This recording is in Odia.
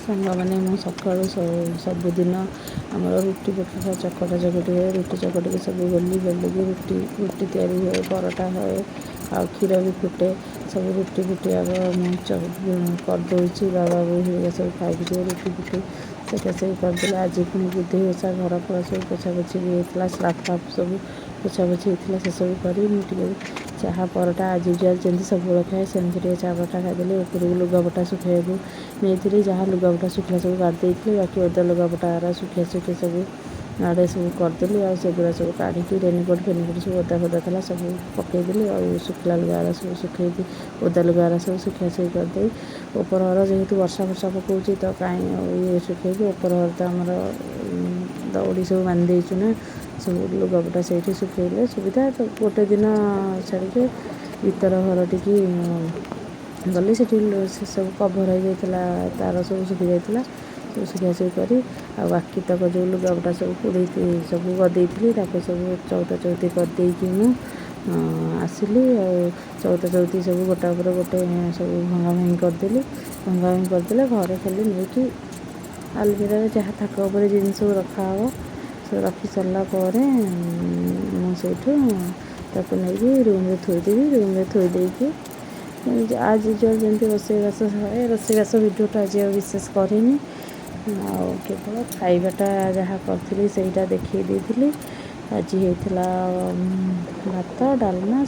ସାଙ୍ଗମାନେ, ମୁଁ ସକାଳୁ ସବୁଦିନ ଆମର ରୁଟି ପରଟା ଚକଟା ଚକଟି ହୁଏ। ରୁଟି ଚକଟିକି ସବୁ ବେଲି ବେଲିକି ରୁଟି ରୁଟି ତିଆରି ହୁଏ, ପରଟା ହୁଏ ଆଉ କ୍ଷୀର ବି ଫୁଟେ। ସବୁ ରୁଟି ଫୁଟି ଆଗ ମୁଁ କରିଦେଉଛି। ବାବା ବୋଉ ହେରିକା ସବୁ ଖାଇକି ଯିବେ। ରୁଟି ଫୁଟି ସେକା ସେକି କରିଦେଲେ। ଆଜି ପୁଣି ବୁଧେଇ ଓଷା, ଘର ଫର ସବୁ ପୋଛାପୋଛି ବି ହେଇଥିଲା, ସ୍ଲାପ୍ ଫ୍ଲାପ୍ ସବୁ ପୋଛାପୋଛି ହେଇଥିଲା। ସେସବୁ କରି ମୁଁ ଟିକେ ଚାହା ପରଟା ଆଜ୍ ୟୁଜୁଆଲ୍ ଯେମିତି ସବୁବେଳେ ଖାଏ, ସେମିତି ଟିକେ ଚା ପରଟା ଖାଇଦେଲି। ଉପରକୁ ଲୁଗାପଟା ଶୁଖେଇବାକୁ ନେଇଥିଲି, ଯାହା ଲୁଗାପଟା ଶୁଖିଲା ସବୁ କାଢ଼ି ଦେଇଥିଲି। ବାକି ଓଦା ଲୁଗାପଟା ଗୁରା ଶୁଖିଆ ଶୁଖି ସବୁ ଆଡ଼େ ସବୁ କରିଦେଲି। ଆଉ ସେଗୁଡ଼ା ସବୁ କାଢ଼ିକି ରେନିକୋଟ୍ ଫେନିକୋଟ୍ ସବୁ ଓଦା ଫୋଦା ଥିଲା, ସବୁ ପକେଇଦେଲି। ଆଉ ଶୁଖିଲା ଲୁଗାଗୁରା ସବୁ ଶୁଖେଇକି ଓଦା ଲୁଗାଗୁରା ସବୁ ଶୁଖିଆ ଶୁଖି କରିଦେଇ, ଉପର ଘର ଯେହେତୁ ବର୍ଷା ଫର୍ଷା ପକାଉଛି ତ କାହିଁ ଆଉ ଇଏ ଶୁଖେଇକି, ଉପର ଘର ତ ଆମର ଦଉଡ଼ି ସବୁ ବାନ୍ଧି ଦେଇଛୁ ନା, ସବୁ ଲୁଗାପଟା ସେଇଠି ଶୁଖେଇଲେ ସୁବିଧା। ତ ଗୋଟେ ଦିନ ଛାଡ଼ିକି ଭିତର ଘର ଟିକି ଗଲି, ସେଠି ସେ ସବୁ କଭର୍ ହେଇଯାଇଥିଲା, ତାର ସବୁ ଶୁଖି ଯାଇଥିଲା। ସବୁ ଶୁଖିଆ ଶୁଖି କରି ଆଉ ବାକି ତକ ଯେଉଁ ଲୁଗାପଟା ସବୁ କୁଢ଼େଇ ସବୁ ଗଦେଇଥିଲି, ତାକୁ ସବୁ ଚଉତା ଚଉତି କରିଦେଇକି ମୁଁ ଆସିଲି। ଆଉ ଚଉତା ଚଉତି ସବୁ ଗୋଟା ଉପରେ ଗୋଟେ ସବୁ ଭଙ୍ଗା ଭଙ୍ଗି କରିଦେଲି। ଭଙ୍ଗା ଭଙ୍ଗି କରିଦେଲେ ଘରେ ଖାଲି ନେଇକି ଆଲମିରାରେ ଯାହା ଥାକ ଉପରେ ଜିନିଷ ସବୁ ରଖାହେବ, ସବୁ ରଖି ସାରିଲା ପରେ ମୁଁ ସେଇଠୁ ତାକୁ ନେଇକି ରୁମ୍ରେ ଥୋଇଦେବି। ରୁମ୍ରେ ଥୋଇ ଦେଇକି ଆଜ୍ ୟୁଜୁଆଲ୍ ଯେମିତି ରୋଷେଇବାସ ହୁଏ, ରୋଷେଇବାସ ଭିଡ଼ିଓଟା ଆଜି ଆଉ ବିଶେଷ କରିନି। ଆଉ କେବଳ ଖାଇବାଟା ଯାହା କରିଥିଲି, ସେଇଟା ଦେଖେଇ ଦେଇଥିଲି। ଆଜି ହେଇଥିଲା ଭାତ, ଡାଲମା।